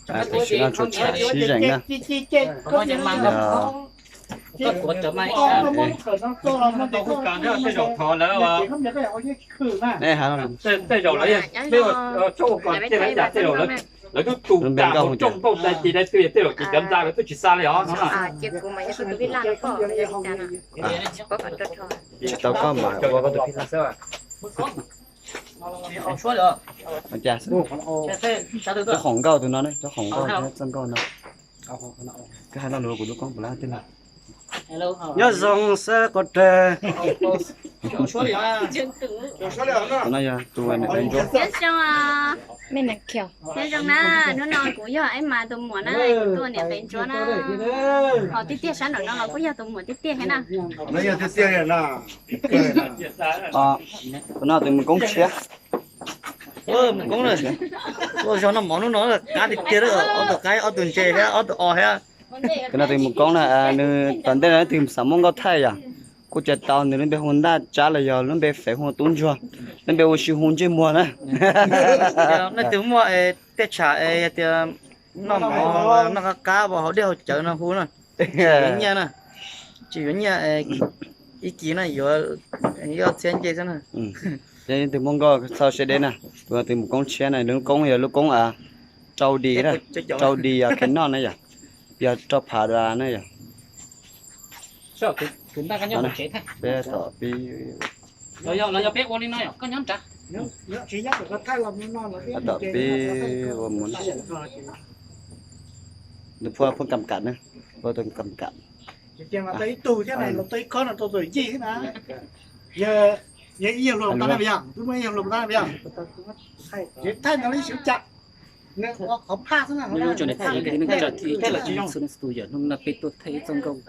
Tam sim no tsuas tshav sib zeem na. Tej zaum lawv, tej zaum lawv, tej zaum lawv twb tus tas mus rooj npauj dai tis dai twg, tej zaum ces cov ntxa lawv twb tsis xa li os no. Tsis tau koj mas ua koj tus phij laj. Cov khoom nkauj tus no ne, cov khoom nkauj thiab txoj nkauj no. Koj hais lo lus kuv lub koob puas lab tij laug? Nyob zoo sab quav rawg. Tus no yog tus niam peb ntsuab. Nyob zoo na, hnub no kuv yog Eb Mas tus muam na, kuv tuaj niam peb ntsuab na. Ho tiag tiag sab nraum no los kuj yog tus muam tiag tiag thiab na. Tus no tus mus koob tshiab. Mus koob na, tuaj zog noj mov hnub no qab tiag tiag, ob tug qaib ob tug ntses thiab ob tug os thiab. Tus no tus mus koob na, nws tom ntej no tus xav muab nkauj thaij yom, kuj tsis tau, nws lub npe hu Ntaj Tsab los yog lub npe fev hu Tub Ntsuag, lub npe ua si hu Ntsej Muag na. Nej twg muaj tej tsham es tias noj mov noj qab qab hauv dej hauv cawv no hu na, tsis yuav nyiaj na, tsis yuav nyiaj, ib kis na yuav ib ob txhiab ncej xwb na. Yog tus muaj nkauj txhob siab deb na, tus tus mus koob tshiab na, lub koob yog lub koob rau di, rau di yog khev noj na yom, yog rau phav da na yom. Peb tom pib, peb tom pib ua mus, nws phua phua kam kam na, phua kam kam. Hnub no peb tuaj thaij ib txoj nkauj.